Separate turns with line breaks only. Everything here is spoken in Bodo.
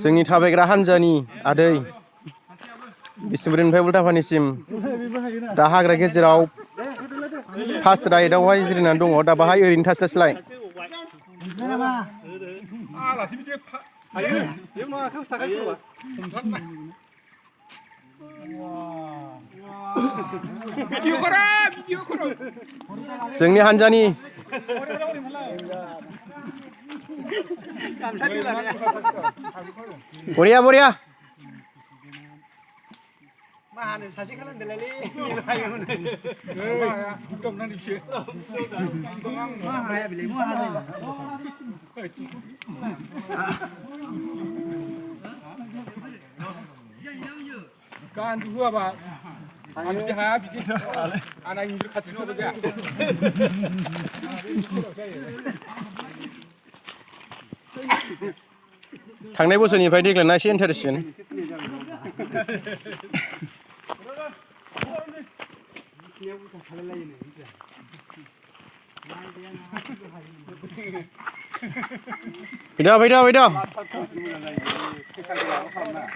जोंनि थाबायग्रा हानजानि आदै बिष्णुपुरनिफ्राय उल्टापानिसिम दा हाग्रा गेजेराव फार्स्ट राइडआवहाय जिरायनानै दङ दा बाहाय ओरैनो थास्लायस्लाय जोंनि हानजानि बरिया बरिया
kan juga pak habis dia bikin anak ini kacau apa dia
थांनाय बोसोरनिफ्राय देग्लायना एसे इन्टारेस्टसिन फैदा